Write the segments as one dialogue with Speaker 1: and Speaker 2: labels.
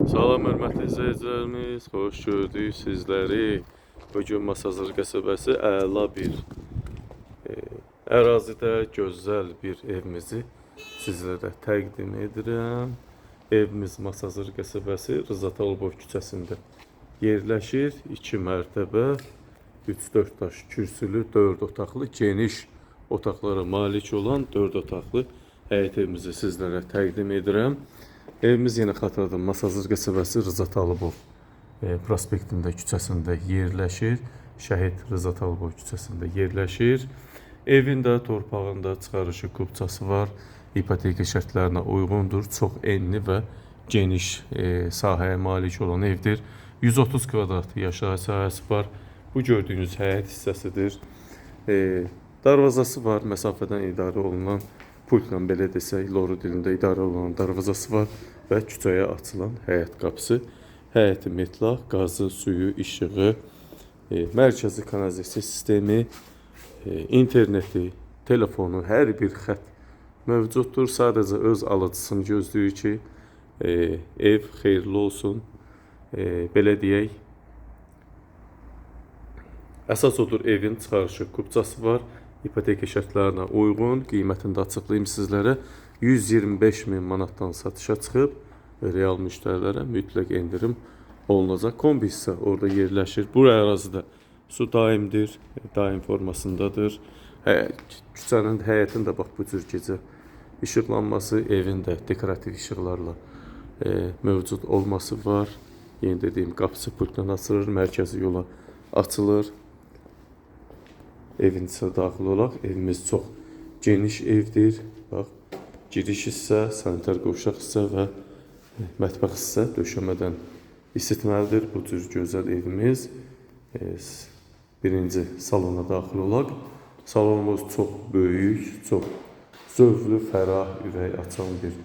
Speaker 1: Salam hörmətli izləyicilərimiz, xoş gördük sizləri. Bugün Masazır qəsəbəsi əla bir ərazidə gözəl bir evimizi sizlərə təqdim edirəm. Evimiz Masazır qəsəbəsi Rıza Talıbov küçəsində yerləşir. 2 mərtəbə, 3-4 daş kürsülü, 4 otaqlı, geniş otaqlara malik olan 4 otaqlı həyət evimizi sizlərə təqdim edirəm. Evimiz yenə xatırladım, Masazır qəsəbəsi Rıza Talıbov prospektində, küçəsində yerləşir. Şəhid Rıza Talıbov küçəsində yerləşir. Evin də torpağında çıxarışı kupçası var. İpoteka şərtlərinə uyğundur. Çox enli və geniş sahəyə malik olan evdir. 130 kvadrat yaşayış sahəsi var. Bu gördüyünüz həyət hissəsidir. Darvazası var, məsafədən idarə olunan pultla belə desək, loru dilində idarə olunan darvazası var və küçəyə açılan həyət qapısı. Həyəti metlaq, qazı, suyu, işığı, mərkəzi kanalizasiya sistemi, interneti, telefonu, hər bir xətt mövcuddur. Sadəcə öz alıcısını gözləyir ki, ev xeyirli olsun, belə deyək. Əsas odur evin çıxarışı kupçası var. İpoteka şərtlərinə uyğun, qiymətini də açıqlayım sizlərə. 125 min manatdan satışa çıxıb, real müştərilərə mütləq endirim olunacaq. Kombi hissə orada yerləşir. Bu ərazidə su daimdir, daim formasındadır. Küçənin, həyətin də bax bu cür gecə işıqlanması, evin də dekorativ işıqlarla mövcud olması var. Yenə dediyim, qapısı pultla açılır, mərkəzi yola açılır. Evin içinə daxil olaq. Evimiz çox geniş evdir. Bax, giriş hissə, sanitar qovşaq hissə və mətbəx hissə döşəmədən isitməlidir. Bu cür gözəl evimiz. Birinci salona daxil olaq. Salonumuz çox böyük, çox zövqlü, fərah, ürək açan bir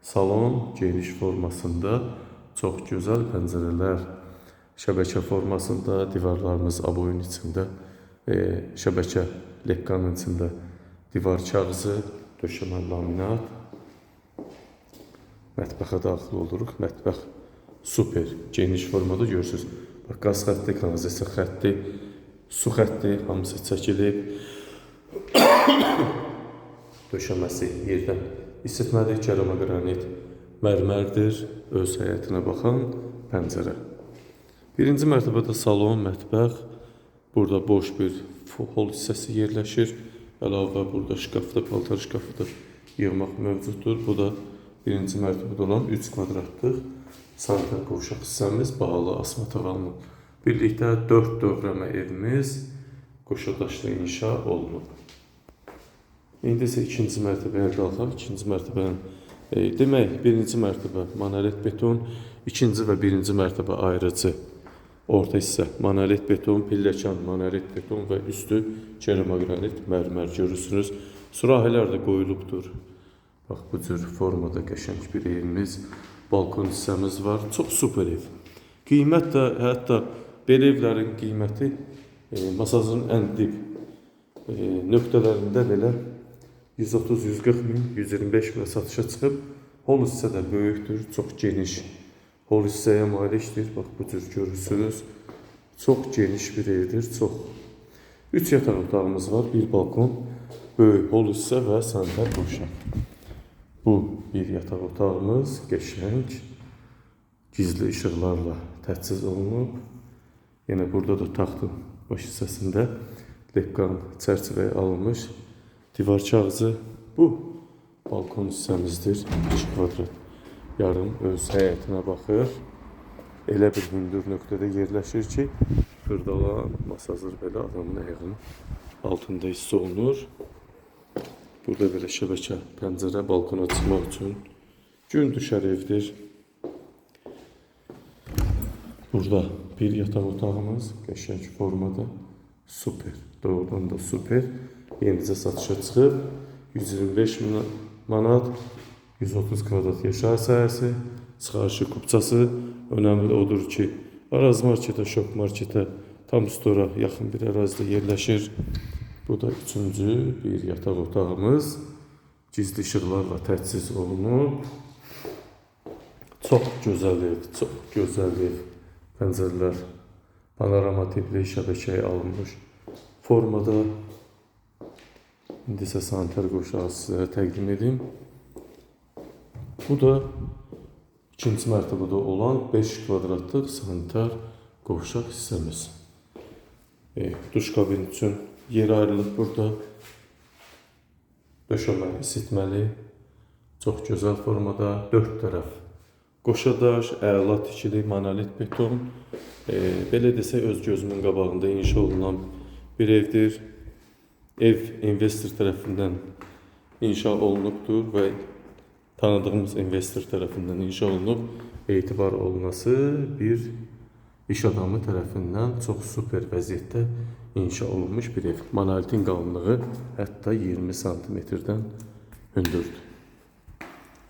Speaker 1: salon. Geniş formasında, çox gözəl pəncərələr şəbəkə formasında, divarlarımız aboyun içində, şəbəkə lepkanın içində divar kağızı, döşəmə laminat. Mətbəxə daxil oluruq. Mətbəx super geniş formada görürsünüz. Bax, qaz xətti, kanalizasiya xətti, su xətti hamısı çəkilib. Döşəməsi yerdən isitmədir, keramaqranit mərmərdir. Öz həyətinə baxan pəncərə. Birinci mərtəbədə salon, mətbəx. Burada boş bir hol hissəsi yerləşir. Əlavə burada şkafda, paltar şkafı da yığmaq mövcuddur. Bu da birinci mərtəbədə olan 3 kvadratlıq sanitar qovşaq hissəmiz, bahalı asma tavanla birlikdə 4 dövrəmə evimiz qoşa daşla inşa olunub. İndi isə ikinci mərtəbəyə qalxaq. İkinci mərtəbənin, demək, birinci mərtəbə monolit beton, ikinci və birinci mərtəbə ayrıcı orta hissə monolit beton, pilləkən monolit beton və üstü keramaqranit mərmər görürsünüz. Sürahilər də qoyulubdur. Bax, bu cür formada qəşəng bir evimiz, balkon hissəmiz var. Çox super ev. Qiymət də, hətta belə evlərin qiyməti Masazırın ən dib nöqtələrində belə 130-140 min, 125 minə satışa çıxıb. Hol hissə də böyükdür, çox geniş. Hol hissəyə malikdir. Bax, bu cür görürsünüz. Çox geniş bir evdir, çox. 3 yataq otağımız var, bir balkon, böyük hol hissə və sanitar qovşaq. Bu bir yataq otağımız, qəşəng, gizli işıqlarla təchiz olunub. Yenə burada da taxtın baş hissəsində lepkan çərçivəyə alınmış divar kağızı. Bu balkon hissəmizdir, 2 kvadrat yarım öz həyətinə baxır. Elə bir hündür nöqtədə yerləşir ki, Xırdalan, Masazır belə adamın ayağının altında hiss olunur. Burada belə şəbəkə, pəncərə balkona çıxmaq üçün gün düşər evdir. Burada bir yataq otağımız, qəşəng formada, super, doğrudan da super. Yenicə satışa çıxıb, 125 min manat, 130 kvadrat yaşayış sahəsi, çıxarışı kupçası. Önəmli odur ki, Araz marketə, şok marketə, tam stora yaxın bir ərazidə yerləşir. Bu da üçüncü bir yataq otağımız. Gizli işıqlarla təchiz olunub. Çox gözəl ev, çox gözəl ev. Pəncərələr panorama tipli şəbəkəyə alınmış formada. İndi isə sanitar qovşağı sizlərə təqdim edim. Bu da ikinci mərtəbədə olan 5 kvadratlıq sanitar qovşaq hissəmiz. Duş kabini üçün yer ayrılıb burada. Döşəmə isitməli. Çox gözəl formada 4 tərəf qoşa daş, əla tikili monolit beton. Belə desək öz gözümün qabağında inşa olunan bir evdir. Ev investor tərəfindən inşa olunubdur və tanıdığımız investor tərəfindən inşa olunub. Etibar olunası bir iş adamı tərəfindən çox super vəziyyətdə inşa olunmuş bir ev. Monolitin qalınlığı hətta 20 santimetrdən hündürdür.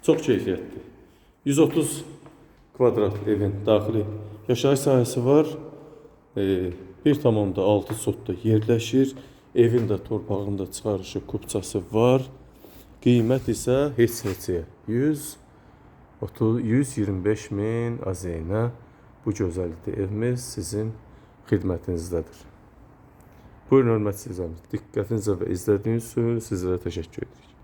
Speaker 1: Çox keyfiyyətli. 130 kvadrat evin daxili yaşayış sahəsi var. 1,6 sotda yerləşir. Evin də torpağında çıxarışı, kupçası var. Qiymət isə heç heçəyə 125 min AZN bu gözəllikdə evimiz sizin xidmətinizdədir. Buyurun, hörmətli izləyicilər, diqqətinizə və izlədiyiniz üçün sizlərə təşəkkür edirik.